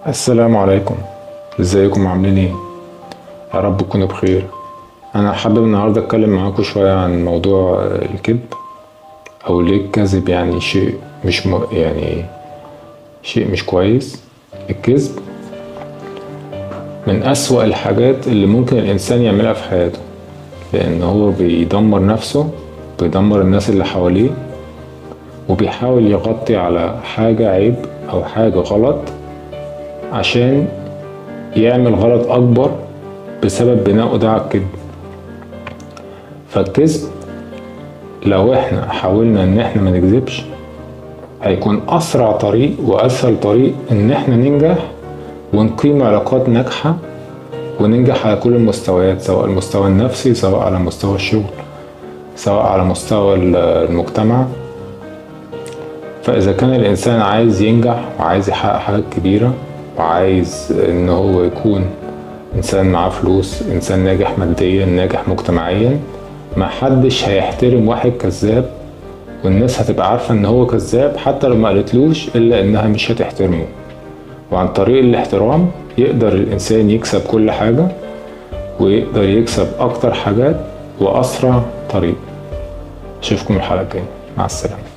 السلام عليكم، ازيكم عاملين ايه؟ يا رب تكونوا بخير. انا حابب النهارده اتكلم معاكم شوية عن موضوع الكذب، او ليه الكذب يعني شيء مش يعني شيء مش كويس. الكذب من اسوأ الحاجات اللي ممكن الانسان يعملها في حياته، لان هو بيدمر نفسه، بيدمر الناس اللي حواليه، وبيحاول يغطي على حاجة عيب او حاجة غلط عشان يعمل غلط اكبر بسبب بناؤه ده على الكذب. فالكذب لو احنا حاولنا ان احنا ما نكذبش هيكون اسرع طريق واسهل طريق ان احنا ننجح ونقيم علاقات ناجحة وننجح على كل المستويات، سواء المستوى النفسي، سواء على مستوى الشغل، سواء على مستوى المجتمع. فإذا كان الإنسان عايز ينجح وعايز يحقق حاجات كبيرة وعايز إن هو يكون إنسان معاه فلوس، إنسان ناجح ماديا، ناجح مجتمعيا، ما حدش هيحترم واحد كذاب، والناس هتبقى عارفة إن هو كذاب حتى لو ما قالتلوش، إلا إنها مش هتحترمه. وعن طريق الاحترام يقدر الإنسان يكسب كل حاجة، ويقدر يكسب أكتر حاجات وأسرع طريق. أشوفكم الحلقة الجاية، مع السلامة.